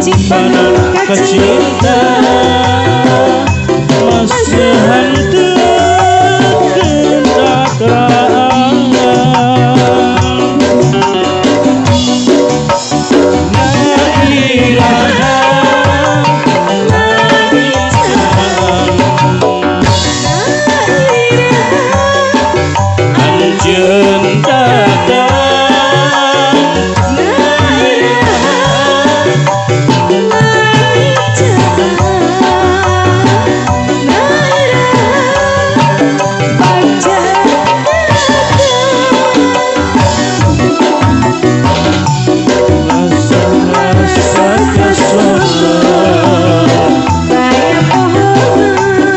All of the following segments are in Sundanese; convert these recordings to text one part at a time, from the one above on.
Panon kacinta Masehan teu kentatraan. Na iraha langit caang, anjeun datang. Na iraha langit caang, na iraha bagja datang. Rasa kasona Kaya pohonan,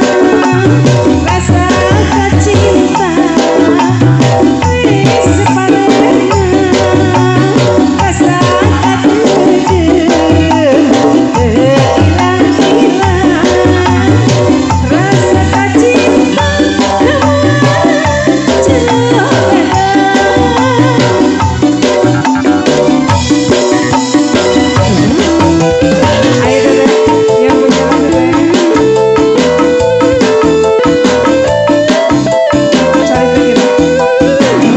rasa kacinta wis separena, rasa kadeudeuh teu ilang-ilang, rasa kacinta ka anjeun datang. Ayo, Teteh, yang punya lagu, Teteh. Cari lagi lagi.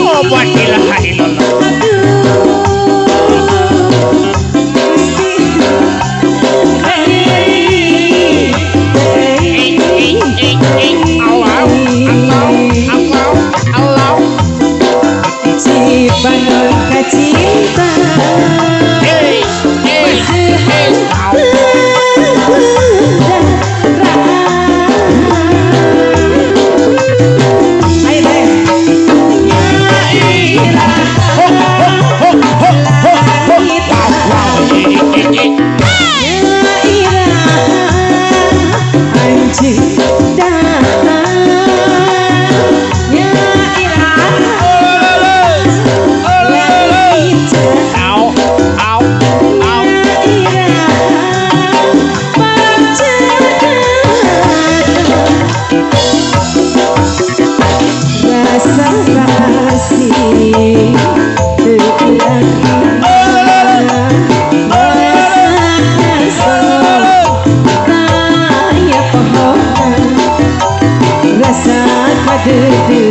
Oh, la ilaha illallah. Eh, eh, eh, eh. Allah, Allah, Allah, Allah. Si panon kacinta Eh, eh, eh. Au. Ayo deh. Ho, ho, ho, ho, ho, ho. Wow, wow. Eh, eh, eh. Anjeun datang, ya iraha langit Au, au, au. ya iraha bagja datang, rasa kasih teu ilang-ilang, rasa kaya pohonan, rasa kadeudeuh.